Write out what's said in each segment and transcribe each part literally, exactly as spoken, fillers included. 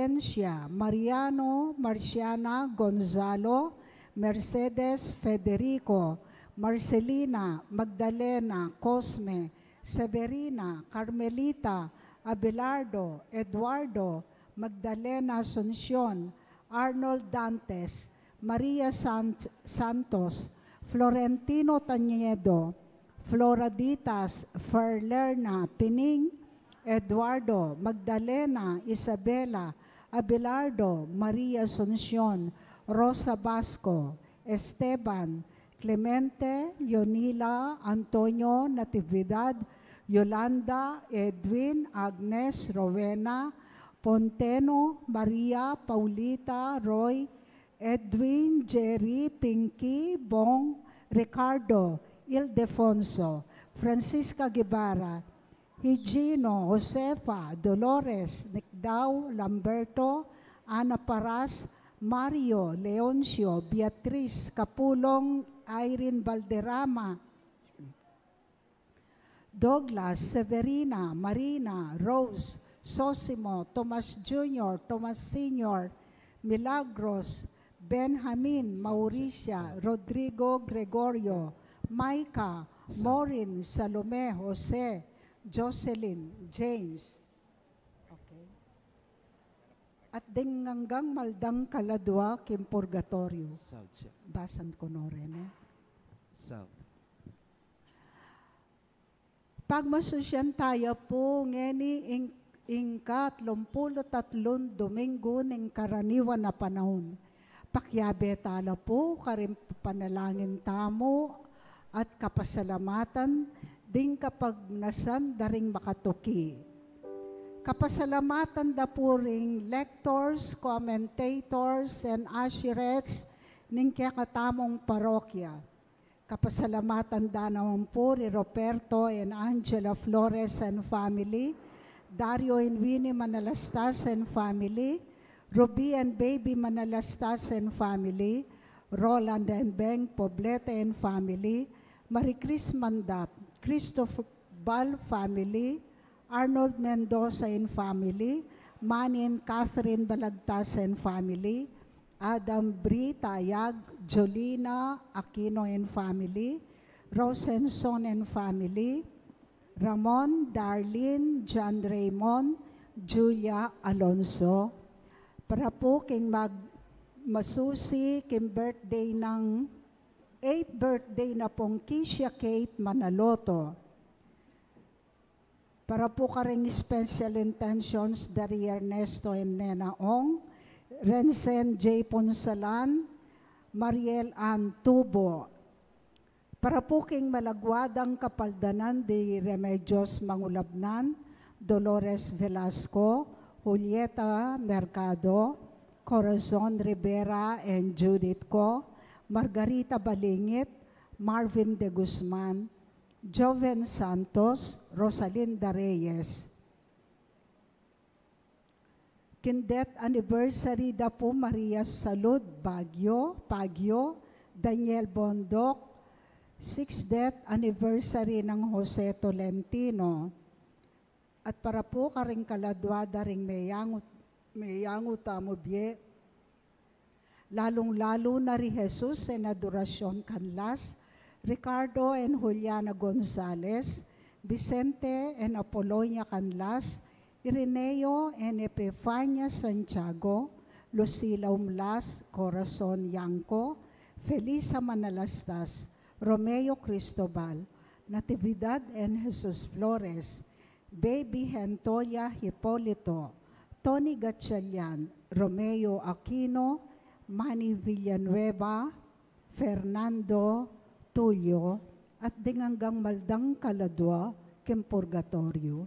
Inocencia, Mariano, Marciana, Gonzalo, Mercedes, Federico, Marcelina, Magdalena, Cosme, Severina, Carmelita, Abelardo, Eduardo, Magdalena, Asuncion, Arnold, Dantes, Maria San-, Santos, Florentino Tañedo, Flora Ditas, Ferlerna, Pining, Eduardo, Magdalena, Isabela, Abelardo, Maria Asuncion, Rosa Basco, Esteban, Clemente, Leonila, Antonio, Natividad, Yolanda, Edwin, Agnes, Rowena, Ponteno, Maria, Paulita, Roy, Edwin, Jerry, Pinky, Bong, Ricardo, Ildefonso, Francisca Guevara, Higino, Josefa, Dolores, Nicdao, Lamberto, Ana Paras, Mario, Leoncio, Beatriz, Kapulong, Irene Valderrama, Douglas, Severina, Marina, Rose, Sosimo, Tomas Junior, Tomas Senior, Milagros, Benjamin, Mauricia, Rodrigo, Gregorio, Micah, Maureen, Salome, Jose, Jocelyn, James. Okay. At ding anggang maldang kaladua king purgatoryo. Basan ku no rin, e. Pagmasusyan taya pu ngeni ing, ing ikatlumpulu't atlung Dominggu ning karaniwan a panaun. Pakiabe tala pu karing panalangin tamu at kapasalamatan ding kapagnasan da ring makatuki. Kapasalamatan da pu ring lectors, commentators, and usherettes ning kekatamung parokya. Kapasalamatan da naman pu ri Roberto and Angela Flores and family, Dario and Winnie Manalastas and family, Ruby and Baby Manalastas and family, Roland and Beng Poblete and family, Marie Chris Mandap, Cristobal family, Arnold Mendoza and family, Manny and Catherine Balagtas and family, Adam Bri Tayag, Jolina Aquino and family, Rosenson and family, Ramon, Darlene, John Raymond, Julia Alonso. Para pu king mag-, masusi king birthday nang eighth birthday na pung Keisha Kate Manaloto. Para pu karing special intentions dari Ernesto and Nena Ong, Rensen J Punsalan, Mariel Ann Tubo. Para pu king malagwa dang kapaldanan di Remedios Mangulabnan, Dolores Velasco, Julieta Mercado, Corazon Rivera and Judith Co, Margarita Balingit, Marvin De Guzman, Joven Santos, Rosalinda Reyes. King death anniversary da pu Maria Salud Baguio, Baguio, Daniel Bondoc, sixth death anniversary nang Jose Tolentino. At para pu karing kaladua da ring meyangu, meyangu tamu bie, lalung-lalu na ri Jesus and Adoracion Canlas, Ricardo and Juliana Gonzalez, Vicente and Apolonia Canlas, Ireneo and Epifania Santiago, Lucila Umlas, Corazon Yanco, Felisa Manalastas, Romeo Cristobal, Natividad and Jesus Flores, Baby Hentoya Hipolito, Tony Gatchalian, Romeo Aquino, Manny Villanueva, Fernando Tulio, at ding anggang maldang kaladua king purgatoryo.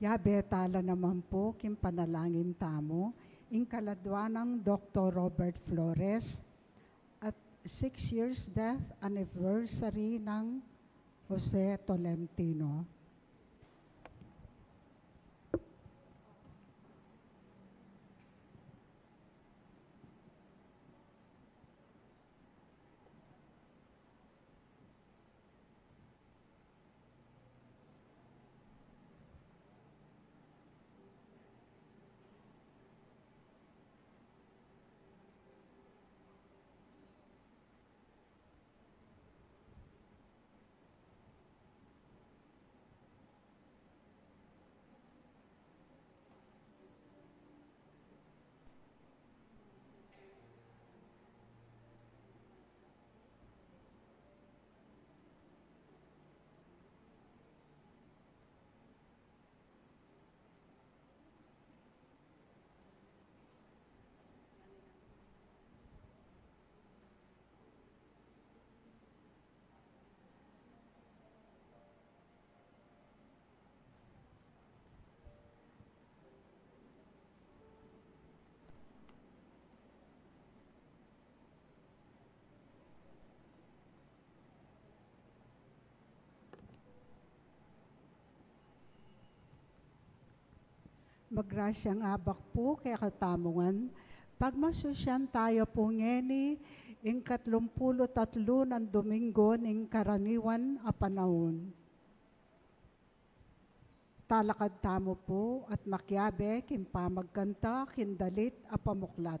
Yabe tala naman pu king panalangin tamu ing kaladwa nang Doktor Robert Flores at six years death anniversary nang Jose Tolentino. Magrasyang abak pu kekatamu ngan. Pagmasusyan taya pu ngeni ing katlumpulu't atlu nang Dominggo ning karaniwan a panaun. Talakad tamu pu at makiabe king pamagkanta king dalit a pamuklat.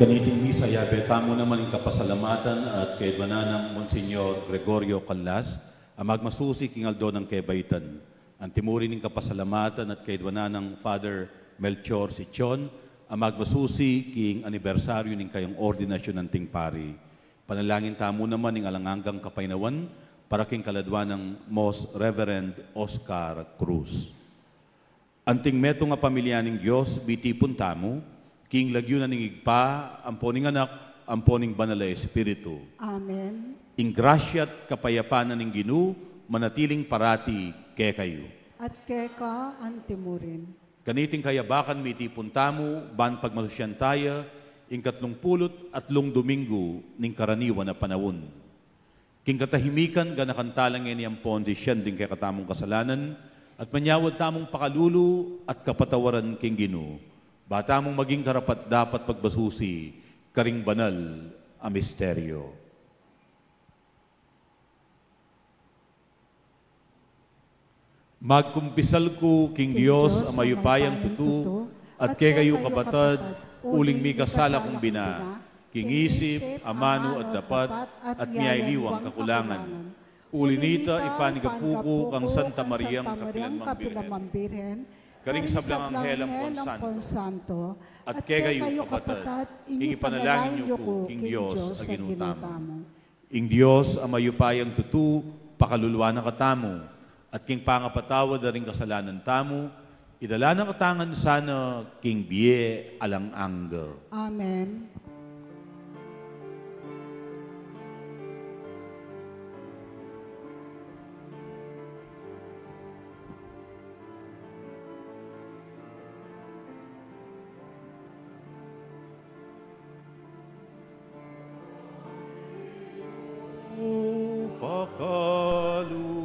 Kaniting misa, yabe tamu naman ing kapasalamatan at kaidwanan nang Monsignor Gregorio Canlas, a magmasusi king aldo nang kebaitan. Antimurin ing kapasalamatan at kaidwanan nang Father Melchor Sichon, a magmasusi king anibersaryu ning kayang ordinasyun anting pari. Panalangin tamu naman ing alang anggang kapaynawan para king kaladwa nang Most Reverend Oscar Cruz. Anting metung a pamilya ning Dios, mitipun tamu king lagyu na ning Ibpa, ampo ning Anak, ampo ning Banal a Espiritu. Amen. Ing grasya at kapayapan na ning Ginu manatiling parati kekayu. At keka antimurin. Kaniting kayabakan mitipun tamu ban pagmasusyan taya ing katlung pulu't atlung Domingu ning karaniwan a panaun. King katahimikan, ganakan tala ngeni ampon sisian ding kekatamung kasalanan, at manyawad tamung pakalulu at kapatawaran king Ginu, ba tamung maging karapat-dapat pagmasusi karing banal a misteryo. Magkumpisal ku king Dios a mayupayang tutu, at kekayu kapatad, uling mikasala kung bina, king isip, amanu at dapat, at mialiwang kakulangan. Uli nita, ipanigapu ku kang Santa Mariang kapilan mang Birhen, karing sablang anghel ampon santo, at kekayu kapatad, ing ipanalangin yu ku king Dios a Ginu tamu. Ing Dios a mayupayang tutu, pakaluluan na katamu, at king pangapatawad da ring kasalanan tamu, idala na katamu ngan sana king bie alang angga. Amen. Pakalulu.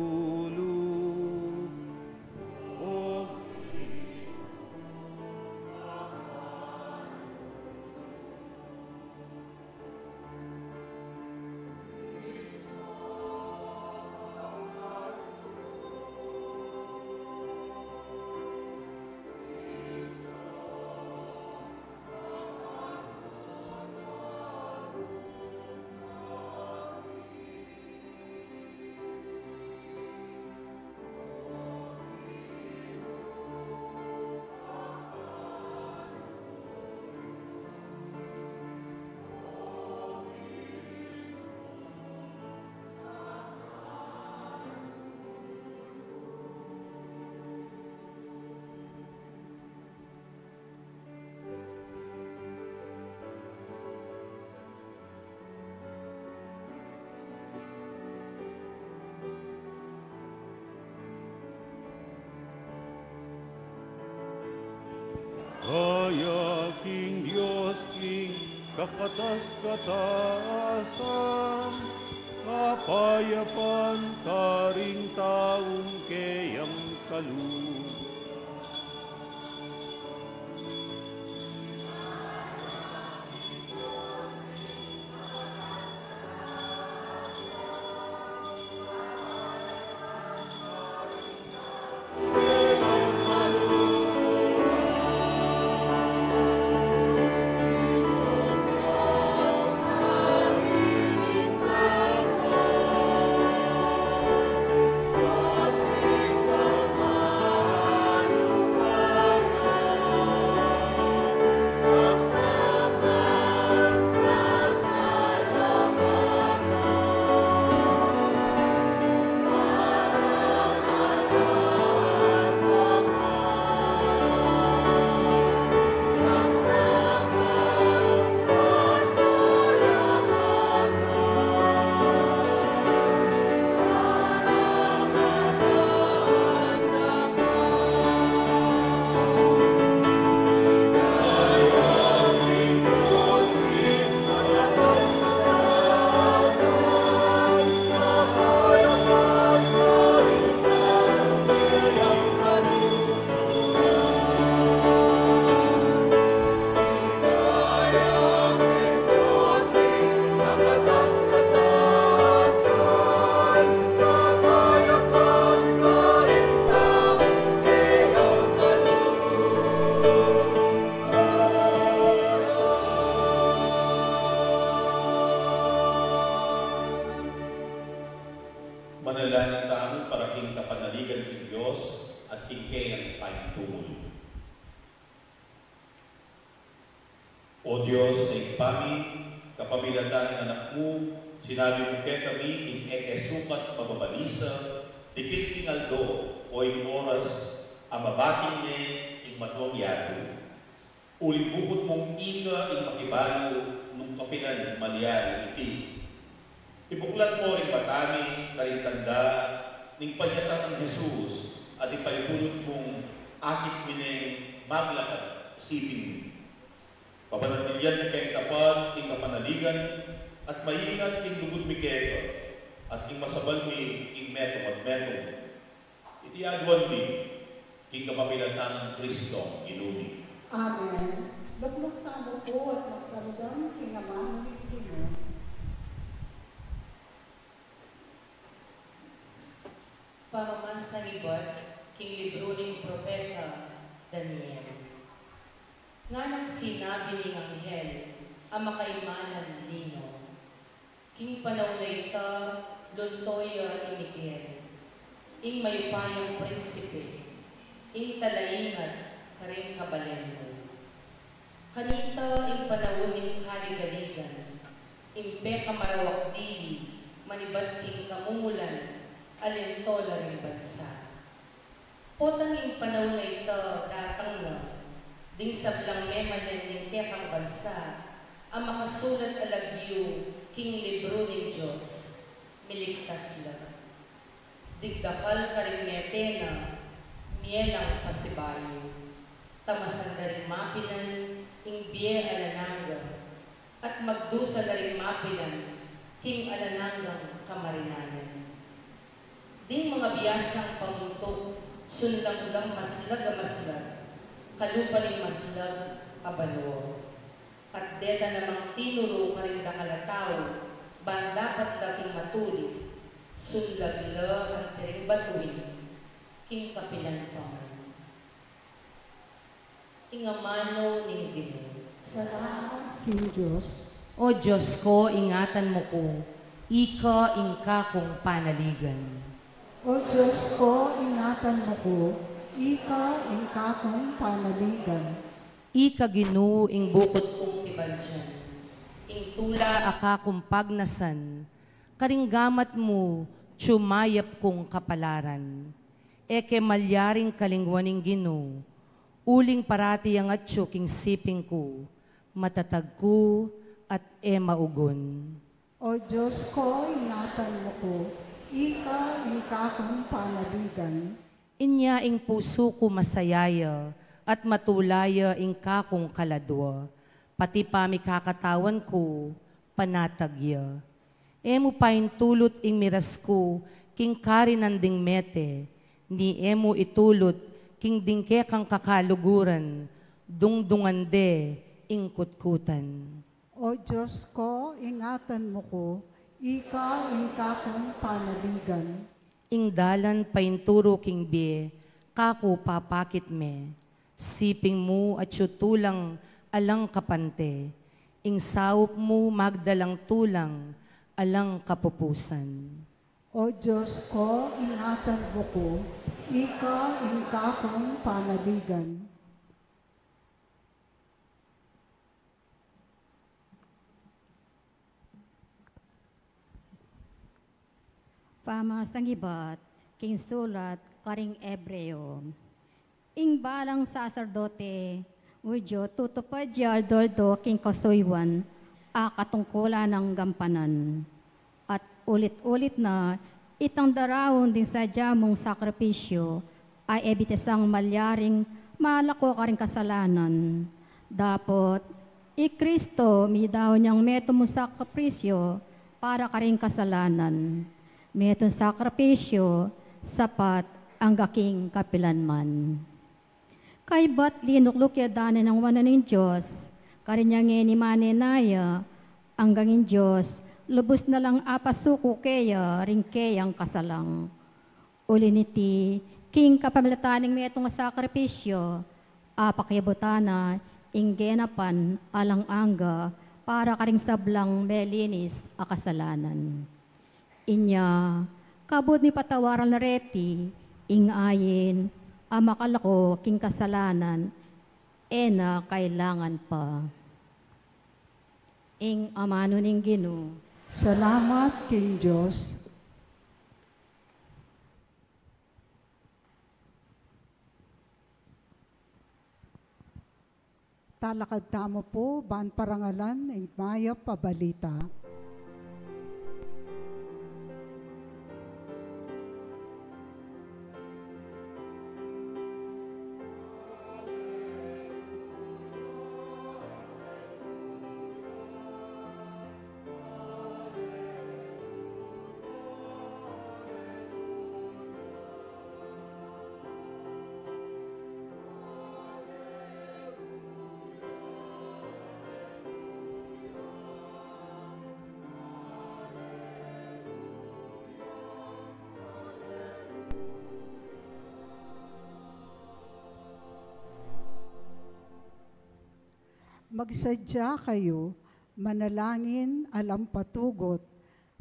Kaya king Dios king kakatas-katasan, kapayapan karing taung keyang kalub. O Dios, a Ibpa mi, kapamilatan ning Anak mu, sinabi mu kekami ing e ke sukat mababalisa, dikil king aldo o ing oras a mabating ne ing matuang yatu. Uling bukut mung ika ing makibalu nung kapilan malyari iti. Ibuklat mu ring mata mi karing tanda ning panyatang nang Jesus, at ipaibulut mung akit mi neng maglakad siping mi. Papanatilian mu keng tapat ing kapanaligan, at maingat ing lugud mi keka, at ing masabal mi ing metung at metung. Iti aduan mi king kapamilatan nang Kristong Ginu mi. Amen. Lukluk tamu pu at magparamdam king amanu ning Ginu. Pamamasang ibat king libru ning propeta Daniel. Nganang sinabi ning anghel a makaimalan linong, king panaun a ita, lunto ya i Miguel, ing mayupayang prinsipe, ing talaingat karing kabaleng da. Kanita ing panaun ning kaligaligan, ing pekamarawak dili manibat king kamumulan a linto la ring bansa. Potang ing panaun a ita datang na, ding sablang memalen ning kekang bansa a makasulat a lagyu king libru ning Dios, miligtas la. Digdakal karing mete na, mie lang pasibayu. Tamasan da ring mapilan ing bie alang angga, at magdusa la ring mapilan king alang anggang kamarinayan. Ding mga biasang pamuntuk, sunlang lang maslag a maslag, kalupa ning maslag a banua. At deta namang tinuru karing dakal a tau, ban dapat la king matuli, sunlag la anti ring batuin, king kapilan pa man. Ing amanu ning Ginu. Salamat king Dios. O Dios ko, ingatan mu ku, ika ing kakung panaligan. O Dios ko, ingatan mu ku, ika ing kakung panaligan. Ika Ginu ing bukut kung pibandian, ing tula a kakung pagnasan, karing gamat mu atyu mayap kung kapalaran. E ke malyaring kalingwan ing Ginu, uling parati yang atyu king siping ku, matatag ku at e maugun. O Dios ko, ingatan mu ku, ika ing kakung panaligan. Inya ing pusu ku masaya ya, at matula ya ing kakung kaladua, pati pamikakatawan ku, panatag ya. E mu paintulut ing miras ku king karinan ding mete, ni e mu itulut king ding kekang kakaluguran, dungdungan de ing kutkutan. O Dios ko, ingatan mu ku, ika ing kakung panaligan. Ing dalan painturu king bie, kaku papakit me. Siping mu atyu tulang alang kapante, ing saup mu magdalang tulang alang kapupusan. O Dios ko, ingatan mu ku, ika ing kakung panaligan. Pamasangibat king sulat karing Ebreo. Ing balang saserdote Judio tutupad ya aldo-aldo king kasuyuan a katungkulan nang gampanan. At ulit-ulit na itang daraun ding sadya mung sakripisyu a e bitisang malyaring malako karing kasalanan. Dapot i Kristo midaun yang metung mung sakripisyu para karing kasalanan. Metung sakripisyu sapat angga king kapilan man. Kaybat linukluk ya danan ing wanan ning Dios, karin yang e ni manenaya, anggang ing Dios lubus na lang apasuku keya ring keyang kasalang. Uli niti, king kapamilatan ning metung a sakripisyu, apakiabutan na ing genapan alang angga para karing sablang melinis a kasalanan. Inya, kabud ning patawaran na reti, ing ain a makalako king kasalanan, e na kailangan pa. Ing amanu ning Ginu. Salamat king Dios. Talakad tamu pu ban parangalan ing mayap a balita. Magsadya kayu, manalangin alang patugut,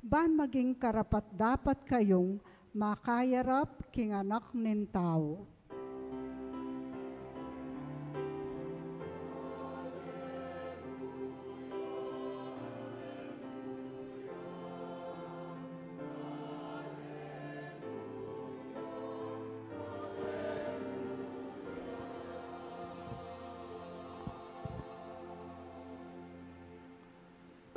ban maging karapat-dapat kayung makayarap king Anak ning Tau.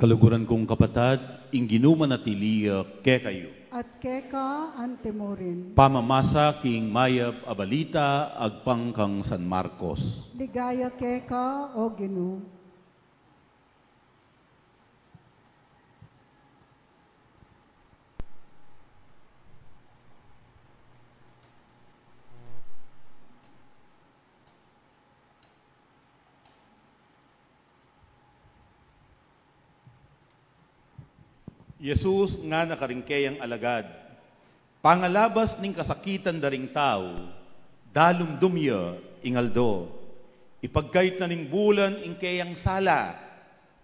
Kaluguran kung kapatad, ing Ginu manatili ya kekayu. At keka antimurin. Pamamasa king mayap a balita agpang kang San Marcos. Ligaya keka, O Ginu. Jesus ngana karing keyang alagad, pangalabas ning kasakitan da ring tau, dalumdum ya ing aldo. Ipagkait na ning bulan ing keyang sala,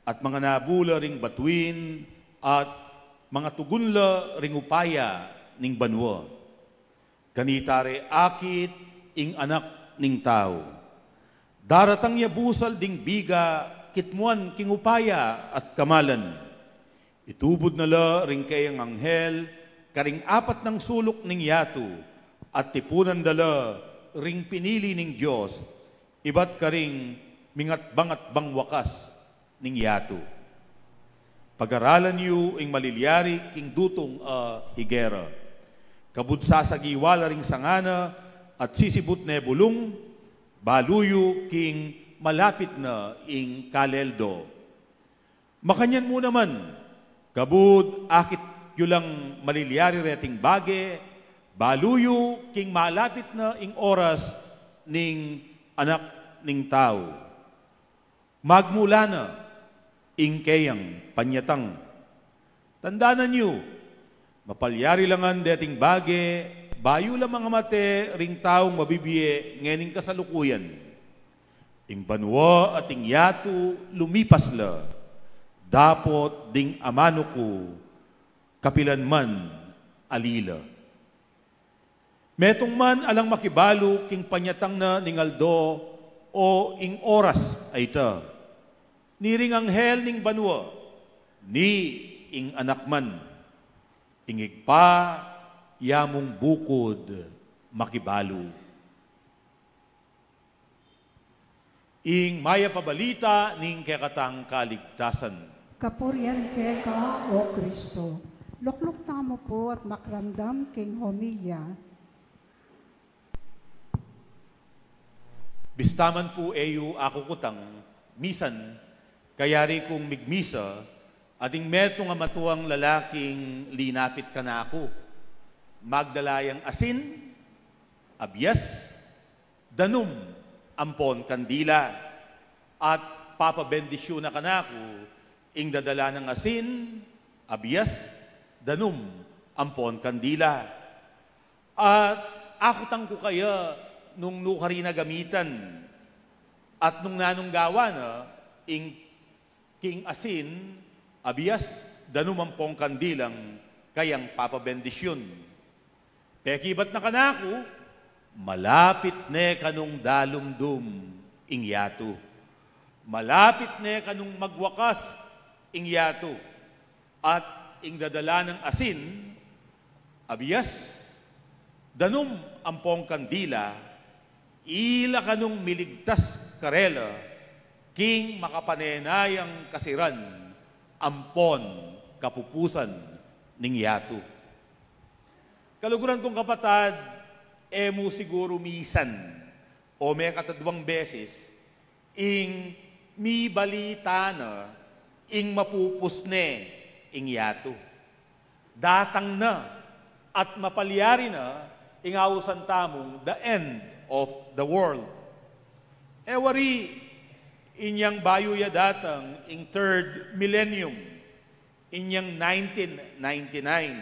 at manganabul la ring batuin, at mangatugun la ring upaya ning banua. Kanita re akit ing Anak ning Tau. Daratang ya busal ding biga, kitmuan king upaya at kamalan. Itubud na la ring keyang anghel karing apat nang suluk ning yatu, at tipunan da la ring pinili ning Dios, ibat karing mingatbang-atbang wakas ning yatu. Pag-aralan yu ing malilyari king dutung a higera. Kabud sasagiwa la ring sanga na at sisibut ne bulung, balu yu king malapit na ing kaleldo. Makanyan mu naman, kabud akit yu lang malilyari reting bage, balu yu king malapit na ing oras ning Anak ning Tau. Magmula na ing keyang panyatang. Tandanan yu, mapalyari la ngan deting bage, bayu la mangamate ring taung mabibie ngening kasalukuyan. Ing banua at ing yatu lumipas la, dapot ding amanu ku, kapilan man ali la. Metung man alang makibalu king panyatang na ning aldo o ing oras a ita, ni ring anghel ning banua, ni ing anak man. Ing Ibpa, ya mung bukud makibalu. Ing mayap a balita ning kekatang kaligtasan. Kapurian keka, O Kristo. Lukluk tamu pu at makiramdam king homilya. Bista man pu e yu aku kutang, misan kayari kung migmisa, ating metung a matuang lalaking linapit kanaku. Magdala yang asin, abias, danum ampon kandila, at papabendisyun na kanaku ing dadala nang asin, abias, danum ampon kandila. At akutang ku kaya nung nu karin gamitan, at nung nanung gawa na, ing king asin, abias, danum ampong kandilang kayang papabendisyun. Pekibat na kanaku, malapit ne kanung dalumdum ing yatu. Malapit ne kanung magwakas ing yatu, at ing dadala nang asin, abias, danum ampong kandila, ila kanung miligtas karela king makapanenayang kasiran ampon kapupusan ning yatu. Kaluguran kung kapatad, e mu siguru misan o mekatadwang beses ing mibalita na ing mapupus ne ing yatu. Datang na at mapalyari na ing ausan tamung the end of the world. E wari, inyang bayu ya datang ing third millennium, inyang nineteen ninety-nine,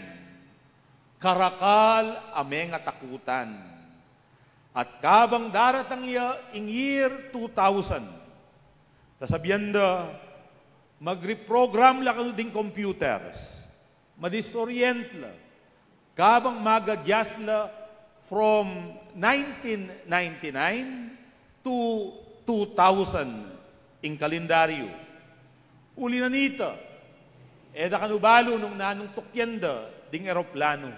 karakal a mengatakutan. At kabang daratang ya ing year two thousand, sasabian da, mag-reprogram la kanu ding computers, madisorient la, kabang mag-adjust la from nineteen ninety-nine to two thousand ing kalendaryu. Uli na nita, e da kanu balu nung nanung tukyan da ding eroplanu.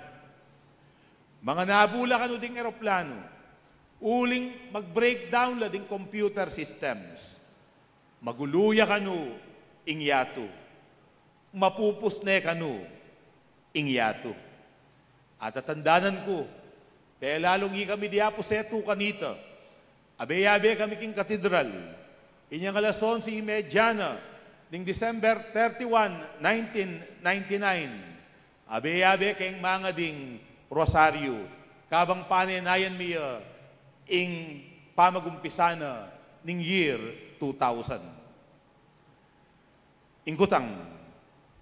Manganabu la kanu ding eroplanu, uling mag-breakdown la ding computer systems. Magulu ya kanu ing yatu. Mapupus ne kanu ing yatu. At tatandanan ku, pelalung ikami di Apo Setu kanita, abe-abe kami king katedral, inyang alas onse y media na ning December thirty-one, nineteen ninety-nine. Abe-abe keng manga ding rosaryu, kabang panenayan mi ya ing pamagumpisa na ning year two thousand. Ing kutang,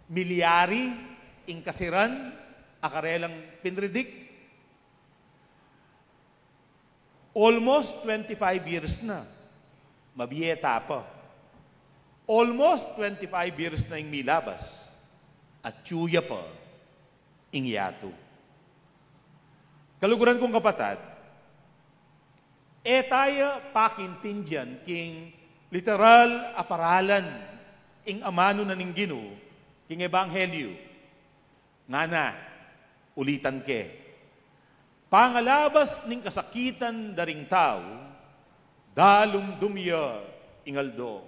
milyari ing kasiran a karelang pinridik? Almost twenty-five years na. Mabie ta pa. Almost twenty-five years na ing milabas. At atyu ya pa ing yatu. Kaluguran kung kapatad, e taya pakintindian king literal a paralan ing amanu na ning Ginu king ebanghelyu. Ngana, ulitan ke. Pangalabas ning kasakitan da ring tau, dalumdum ya ing aldo.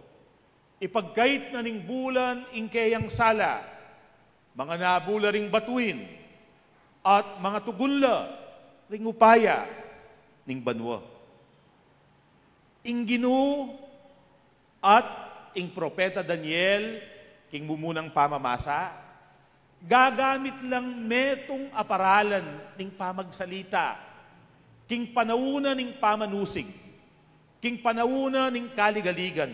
Ipagkait na ning bulan ing keyang sala, manganabu la ring batuin, at mangatugun la ring upaya ning banua. Ing Ginu at ing propeta Daniel, king mumunang pamamasa, gagamit lang metung a paralan ning pamagsalita, king panaun na ning pamanusig, king panaun na ning kaligaligan,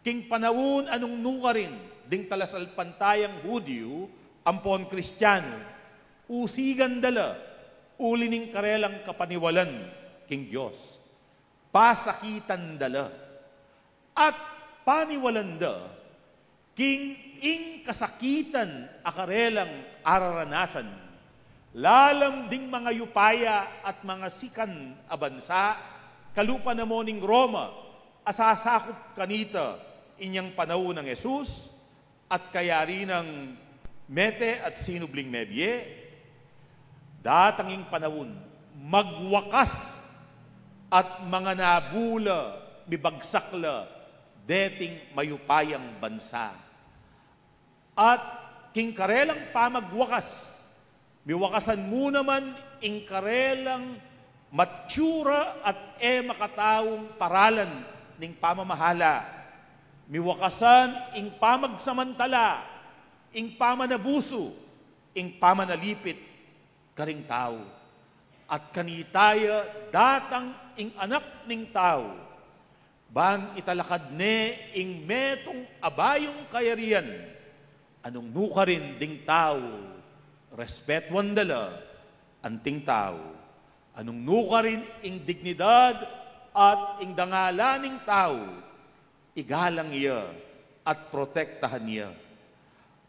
king panaun a nung nukarin ding talasalpantayang Hudyu ampon Kristianu, usigan da la uli ning karelang kapaniwalan king Dios. Pasakitan da la at paniwalan da king ing kasakitan a karelang araranasan, lalam ding mangayupaya at mangasikan a bansa, kalupa na mu ning Roma a sasakup kanita inyang panaun nang Jesus, at kayari nang mete at sinubling mebie, datang ing panaun, magwakas at manganabu la, mibagsak la deting mayupayang bansa. At king karelang pamagwakas, miwakasan mu naman ing karelang matsura at e makataung paralan ning pamamahala. Miwakasan ing pamagsamantala, ing pamanabusu, ing pamanalipit karing tau. At kanita ya datang ing Anak ning Tau, bang italakad ne ing metung a bayung kayarian, a nung nukarin ding tau, respetuan da la anting tau, a nung nukarin ing dignidad at ing dangalan ning tau, igalang ya at protektahan ya.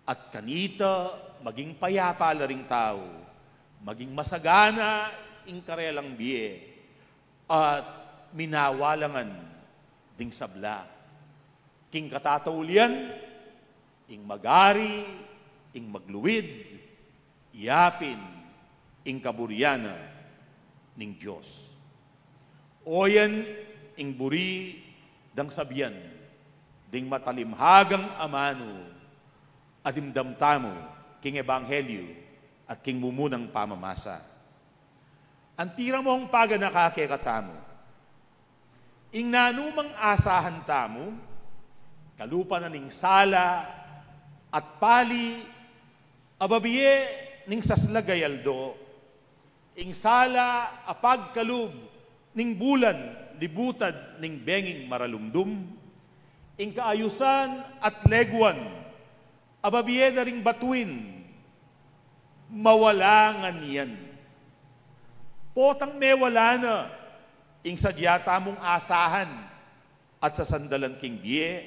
At kanita maging payapa la ring tau, maging masagana ing karelang bie, at minawalangan ding sabla. King katataulian, Ing magari, ing magluid, yapin ing kaburian na ning Dios. O yan ing buri dang sabian ding matalimhagang amanu a dimdam tamu king ebanghelyu at king mumunang pamamasa. Anti ra mong paganaka kekatamu, ing nanumang asahan tamu, kalupa na ning sala at pali a babie ning saslag a aldo, ing sala a pagkalub ning bulan libutad ning benging maralumdum, ing kaayusan at leguan a babie da ring batuin, mawala ngan yan. Potang mewala na ing sadya tamung asahan at sasandalan king bie,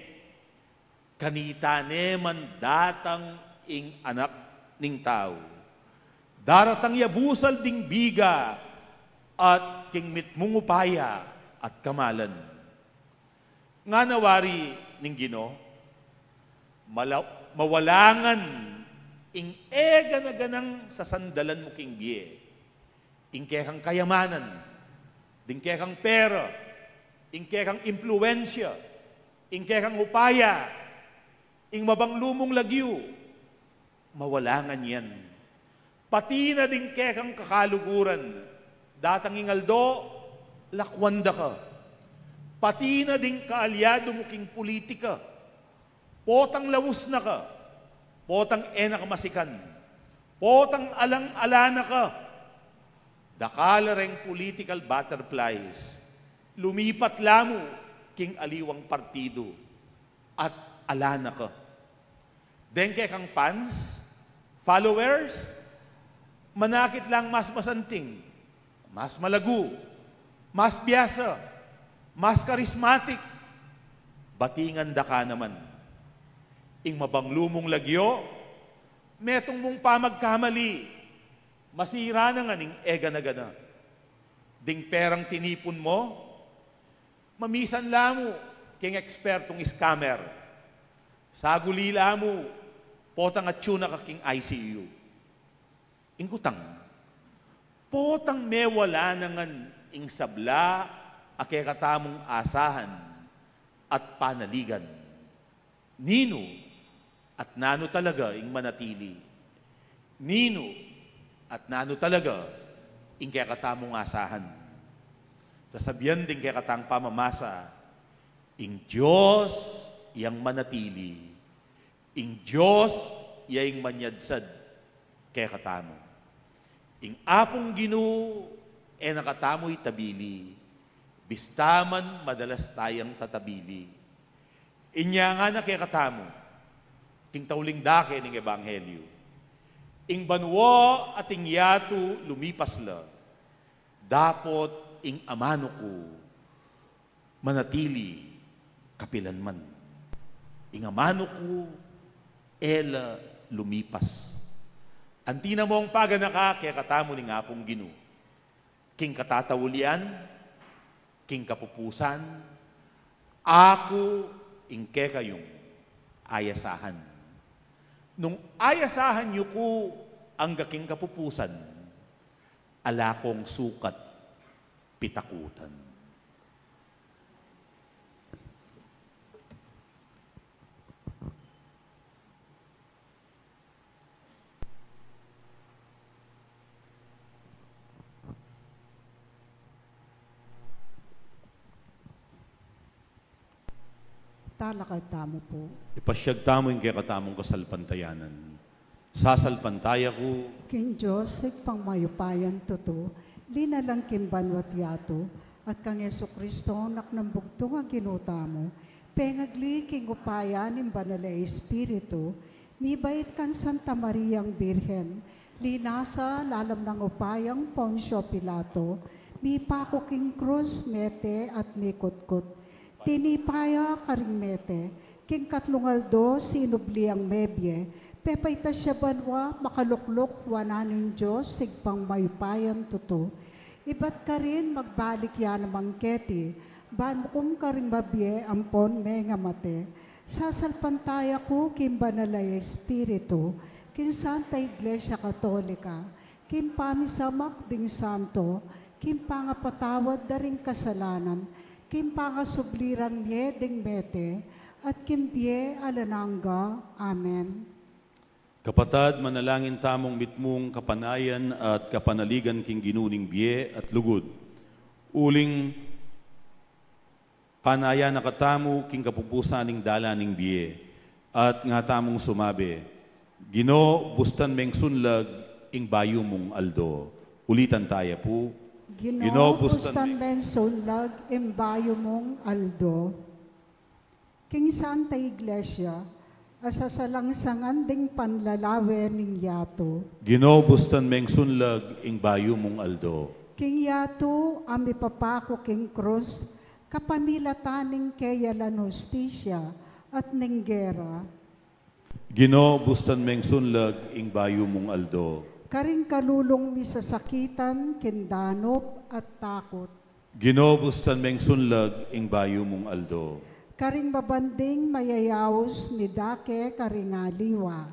kanita ne man datang ing Anak ning Tau, daratang ya busal ding biga at king mitmung upaya at kamalan. Ngana wari ning Ginu, mala-, mawala ngan ing e gana-ganang sasandalan mu king bie, ing kekang kayamanan, ding kekang pera, ing kekang impluensya, ing kekang upaya, ing mabanglu mung lagyu, mawala ngan yan. Pati na ding kekang kakaluguran, datang ing aldo, lakwan da ka. Pati na ding kaalyadu mu king pulitika, potang laus na ka, potang e na ka masikan, potang alang-ala na ka, dakal a reng political butterflies, lumipat la mu king aliwang partidu at ala na ka. Deng kekang fans, followers, manakit lang mas masanting, mas malagu, mas biasa, mas charismatic, batingan da ka naman. Ing mabanglu mung lagyu, metung mung pamagkamali, masira na ngan ing e gana-gana. Ding perang tinipun mu, mamisan la mu king ekspertung scammer. Saguli la mu, potang atyu na ka king I C U. Ing kutang, potang mewala na ngan ing sabla a kekatamung asahan at panaligan. Ninu at nanu talaga ing manatili? Ninu at nanu talaga ing kekatamung asahan? Sasabian ding kekatang pamamasa, ing Dios yang manatili, ing Dios ya ing manyadsad kekatamu. Ing Apung Ginu e na katamu itabili, bista man madalas tayang tatabili. Inya ngana kekatamu, king tauling dake ning ebanghelyu, ing banua at ing yatu lumipas la, dapot ing amanu ku manatili kapilanman. Ing amanu ku e la lumipas. Anti na mung paganaka kekatamu ning Apung Ginu, king katataulian, king kapupusan, aku ing kekayung ayasahan. Nung ayasahan yu ku angga king kapupusan, ala kung sukat pitakutan. Talakad tamu pu. Ipasyag tamu ing kekatamung kasalpantayanan. Sasalpantaya ku king Dios, Ibpang mayupayang tutu, linalang king banua't yatu, at kang Jesucristo, Anak nang bugtung a Ginu tamu, pengagli king upaya ning Banal a Espiritu, mibait kang Santa Mariang Birhen, linasa lalam nang upayang Poncio Pilato, mipaku king krus, mete at mikutkut. Tinipa ya karing mete, king katlung aldo sinubli yang mebie, pepaitas ya banua, makalukluk wanan ning Dios, Ibpang mayupayang tutu. Ibat karin magbalik ya naman keti, ban mukum karing mabie ampon mengamate. Sasalpantaya ku king Banal a Espiritu, king Santa Iglesia Katolika, king pamisamak ding santo, king pangapatawad da ring kasalanan, king pangasubli rang mie ding mete, at king bie alang angga. Amen. Kapatad, manalangin tamung mitmung kapanayan at kapanaligan king Ginu ning bie at lugud. Uling panayan na katamu king kapupusan ning dalan ning bie, at nga tamung sumabi, Ginu, bustan meng sunlag ing bayu mung aldo. Ulitan taya pu. Ginu, Ginu, bustan bustan meng meng sunlag ing bayu mung aldo. King Santa Iglesia, a sasalangsangan ding panlalawe ning yatu. Ginu, bustan meng sunlag ing bayu mung aldo. King yatu a mipapaku king krus, kapamilatan ning keyalan hustisya at ning gera. Ginu, bustan meng sunlag ing bayu mung aldo. Karing kalulung misasakitan king danup at takut. Ginu, bustan meng sunlag ing bayu mung aldo. Karing babanding mayayaus midake karing aliwa.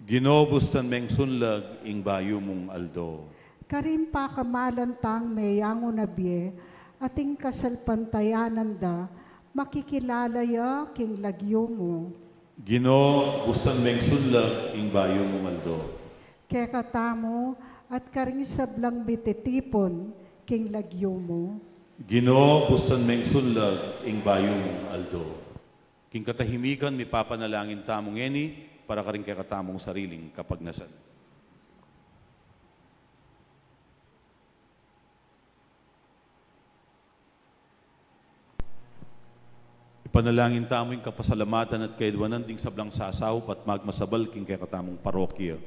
Ginu, bustan meng sunlag ing bayu mung aldo. Karing pakamalan tang meyangu na bie, at ing kasalpantayanan da, makikilala ya king lagyu mu. Ginu, bustan meng sunlag ing bayu mung aldo. Kekatamu at karing sablang mititipun king lagyu mu. Ginu, bustan meng sunlag ing bayu mung aldo. King katahimikan, mipapanalangin tamu ngeni para karing kekatamung sariling kapagnasan. Ipanalangin tamu ing kapasalamatan at kayadwanan ding sablang sasaup at magmasabal king kekatamung parokya.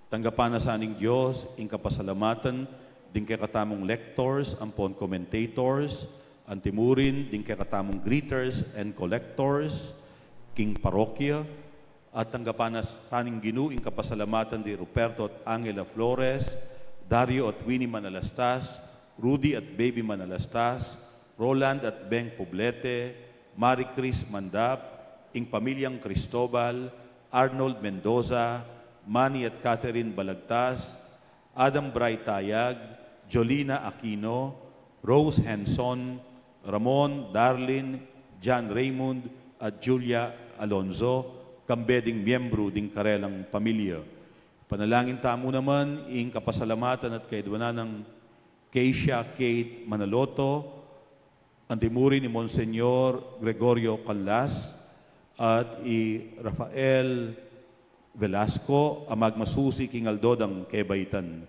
Tanggapan na sa ning Dios ing kapasalamatan ding kekatamung lectors ampon commentators, antimurin ding kekatamung greeters and collectors king parokya, at tanggapan na sa ning Ginu ing kapasalamatan di Ruperto at Angela Flores, Dario at Winnie Manalastas, Rudy at Baby Manalastas, Roland at Beng Poblete, Marie Chris Mandap, ing pamilyang Cristobal, Arnold Mendoza, Manny at Catherine Balagtas, Adam Bright Tayag, Jolina Aquino, Rose Henson, Ramon, Darlin, John Raymond, at Julia Alonzo, kambe ding miyembru ding karelang pamilya. Panalangin tamu naman ing kapasalamatan at kayadwanan nang Keisha Kate Manaloto, antimurin i Monseñor Gregorio Canlas at i Rafael Velasco a magmasusi king aldo dang kebaitan.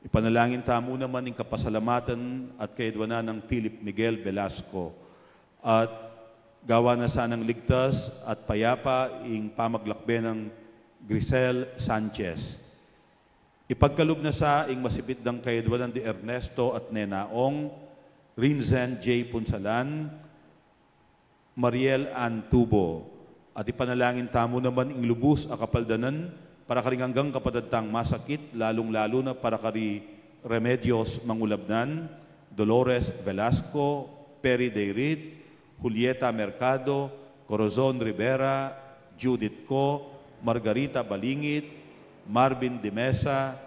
Ipanalangin tamu naman ing kapasalamatan at kayadwanan nang Philip Miguel Velasco, at gawan na sanang ligtas at payapa ing pamaglakbe nang Grisel Sanchez. Ipagkalub na sa ing masipit dang kayadwanan di Ernesto at Nena Ong, Rinzen J Punsalan, Mariel Ann Tubo, at ipanalangin tamu naman ing lubus a kapaldanan para karing anggang kapatad tang masakit, lalung-lalu na para kari Remedios Mangulabnan, Dolores Velasco, Perry Dayrit, Julieta Mercado, Corazon Rivera, Judith Co, Margarita Balingit, Marvin Dimesa,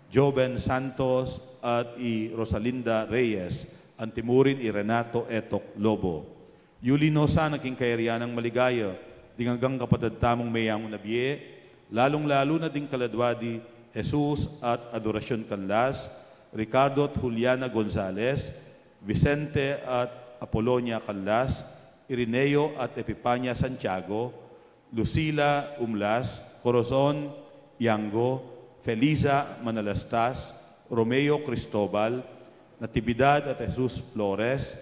Joven Santos, at i Rosalinda Reyes, antimurin i Renato Etok Lobo. Yuli no sana king kayarian nang maligaya ding anggang kapatad tamung meyangu na bie, lalung-lalu na ding kaladwa di Jesus at Adoracion Canlas, Ricardo at Juliana Gonzalez, Vicente at Apolonia Canlas, Irineo at Epipania Santiago, Lucila Umlas, Corazon Yango, Feliza Manalastas, Romeo Cristobal, Natividad at Jesus Flores,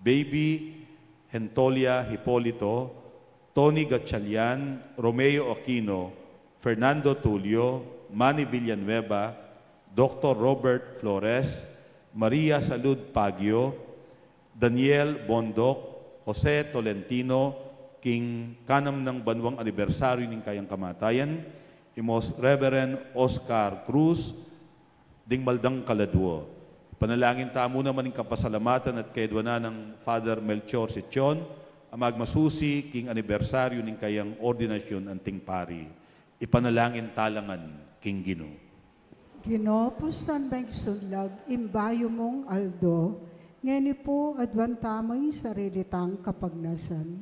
Baby Hentolia Hipolito, Tony Gatchalian, Romeo Aquino, Fernando Tulio, Manny Villanueva, Doktor Robert Flores, Maria Salud Pagio, Daniel Bondoc, Jose Tolentino, king kanam nang banwang anibersaryu ning kayang kamatayan, i Most Reverend Oscar Cruz, ding maldang kaladwa. Panalangin tamu naman ing kapasalamatan at kayadwanan nang Father Melchor Sichon, a magmasusi king anibersaryu ning kayang ordinasyun anting pari. Ipanalangin ta la ngan king Ginu. Ginu, pustan mengsunlag ing bayu mung aldo, ngeni pu aduan tamu ing sarili tang kapagnasan.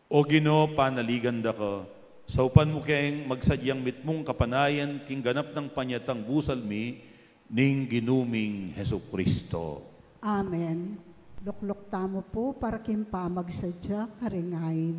O Ginu, panaligan da ka, saupan mu keng magsadyang mitmung kapanayan king ganap nang panyatang busal mi, ning Ginu ming Jesucristo. Amen. Lukluk tamu pu para king pamagsadya karing ain.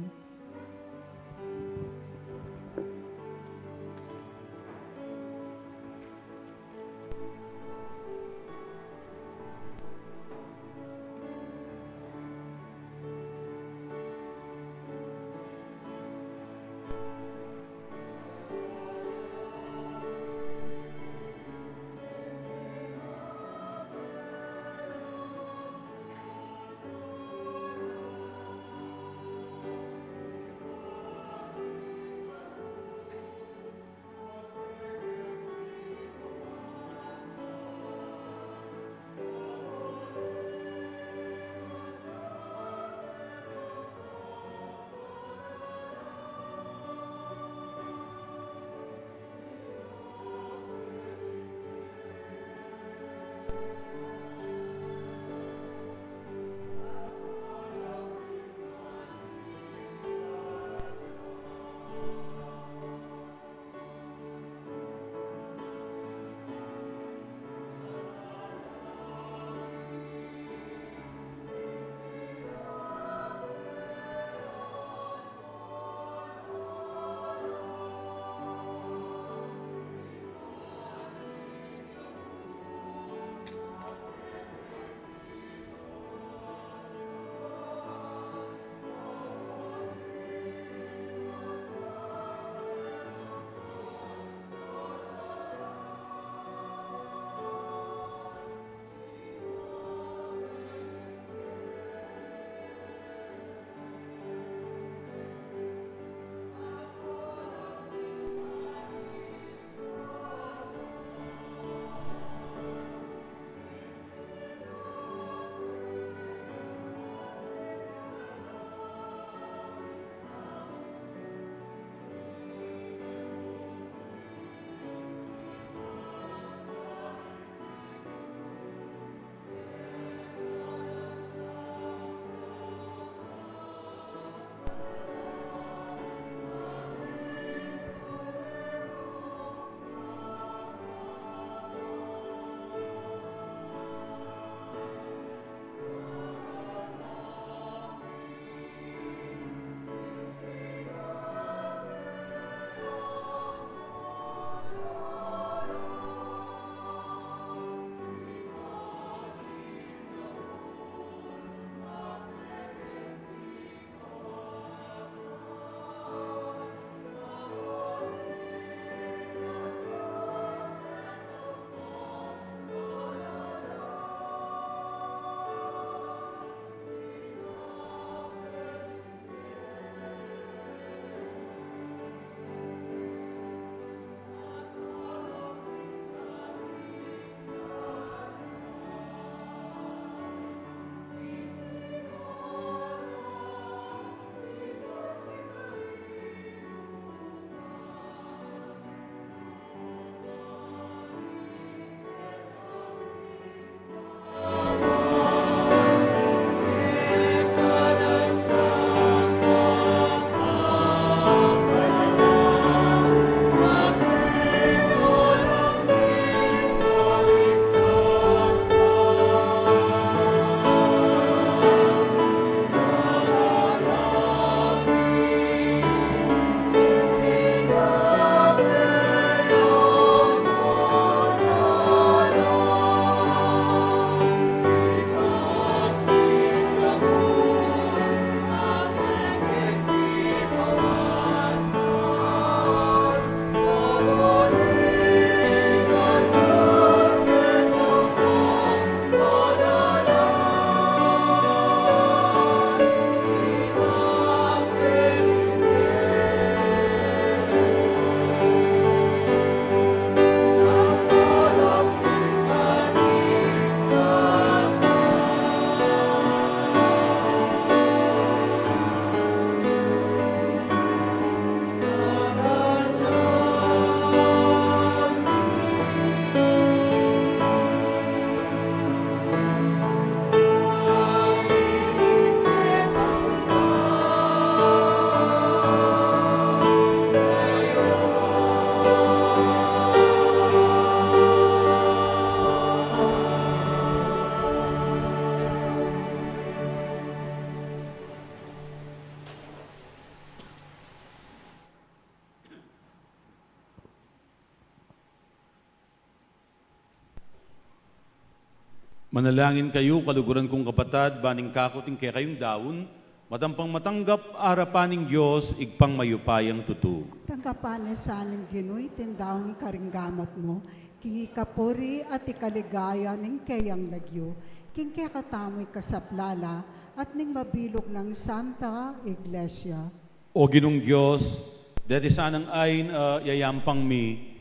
Manalangin kayu, kaluguran kung kapatad, ban ing kaku at ing kekayung daun, matampang matanggap arapan ning Dios, Ibpang mayupayang tutu. Tanggapan na sa ning Ginu iting daun karing gamat mu, king ikapuri at ikaligaya ning keyang lagyu, king kekatamung ikasaplala at ning mabilug nang Santa Iglesia. O Ginung Dios, deti sanang ain a yayampang mi,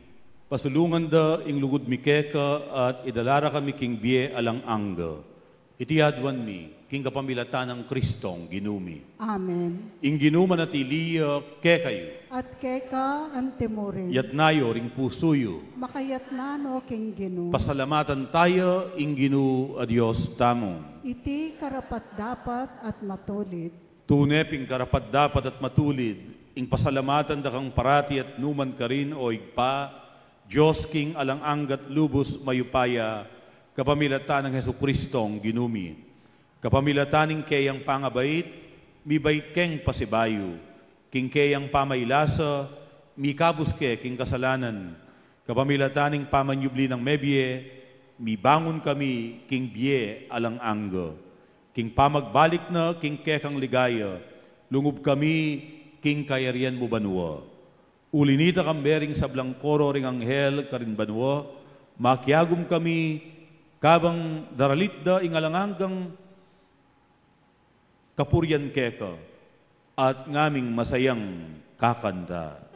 pasulungan da ing lugud mi keka at idala ra kami king bie alang angga. Iti aduan mi king kapamilatan nang Kristong Ginu mi. Amen. Ing Ginu manatili ya kekayu. At keka antimurin. Yatna yu ring pusu yu. Makayatna no king Ginu. Pasalamatan taya ing Ginu a Dios tamu. Iti karapat-dapat at matulid. Tune pin karapat-dapat at matulid ing pasalamatan da kang parati at nukarin man, o Ibpa, Dios king alang angga at lubus mayupaya, kapamilatan nang Jesukristong Ginu mi. Kapamilatan ning keyang pangabait, mibait keng pasibayu. King keyang pamaylasa, mikabus ke king kasalanan. Kapamilatan ning pamanyubli nang mebie, mibangun kami king bie alang angga. King pamagbalik na king kekang ligaya, lungub kami king kayarian mu banua. Uli nita, kambe ring sablang koro ring anghel karin banua, makiagum kami kabang daralit da ing alang anggang kapurian keka, at ngaming masayang kakanta.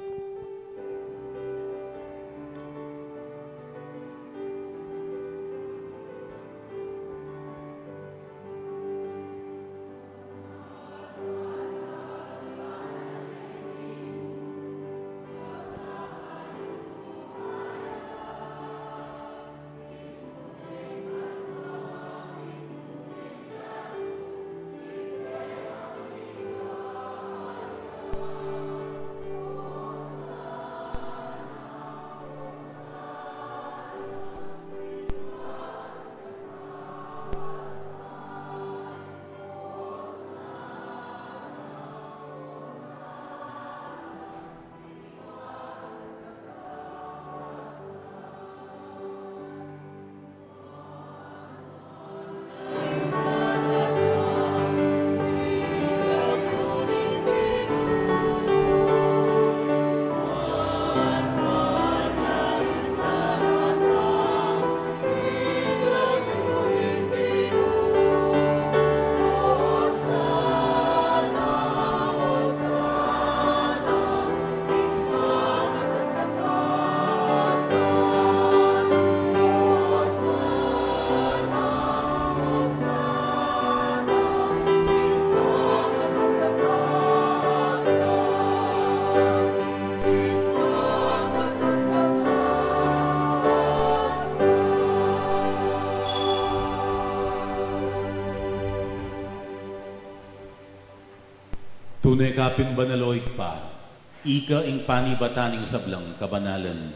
Tune ka pin banal, o Ibpa, ika ing panibatan ning sablang kabanalan.